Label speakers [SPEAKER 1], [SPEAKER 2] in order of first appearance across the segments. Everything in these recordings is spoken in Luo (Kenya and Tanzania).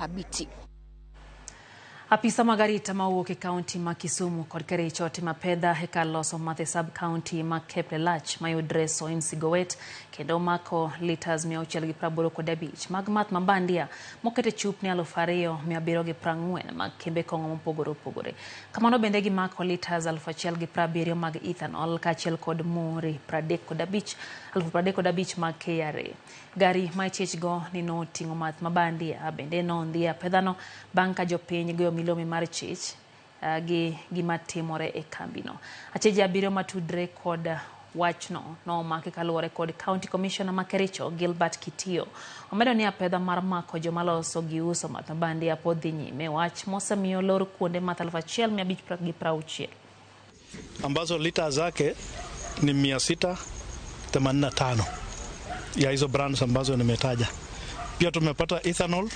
[SPEAKER 1] Kabiti.
[SPEAKER 2] Apisa mag arita mawuok e kaunti ma Kisumu kod Kericho otimo apedha e kar loso math e sub kaunti ma Kaplelach mayudre Soin Sigowet kendo mako litas 685 mag math mabandia moket e chupni 2740 mag kembe kong'o mopogore opogore. Kamano bende gimako litas 1070 mag ethanol kaachiel kod mori 35 35,000 mag KRA. Gari ma ichich go ni noting'o math mabandia bende nondhi e apedhano bang' ka jopiny goyo milome mar chich gi gima timore e kambino. Acheje abiriyo matudre kod wachno nomaki kaluwore kod County Commissioner ma Kericho Gilbert Kitio. Omedo ni apedha mar mako joma loso gi uso math mabandia pod dhi nyime, wach mosemiyo lor kuonde math 1560
[SPEAKER 3] ambazo lita zake ni 685 ya hizo brands ambazo nimetaja. Pia tumepata ethanol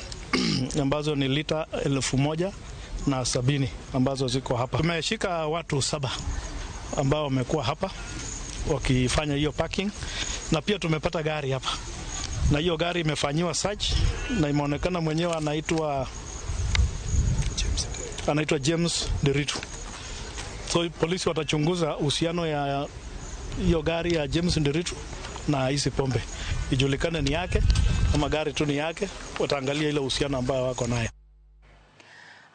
[SPEAKER 3] ambazo ni lita 1070 ambazo ziko hapa. Tumeshika watu saba ambao wamekuwa hapa wakifanya hiyo packing, na pia tumepata gari hapa, na hiyo gari imefanyiwa search na imeonekana mwenyewe anaitwa James Deritu. So polisi watachunguza uhusiano ya hiyo gari ya James Nderitu na hizi pombe, ijulikane ni yake ama gari tu ni yake. Wataangalia ile uhusiano ambayo wako naye.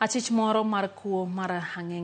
[SPEAKER 2] Achich moro mar kuo mar ang'enge.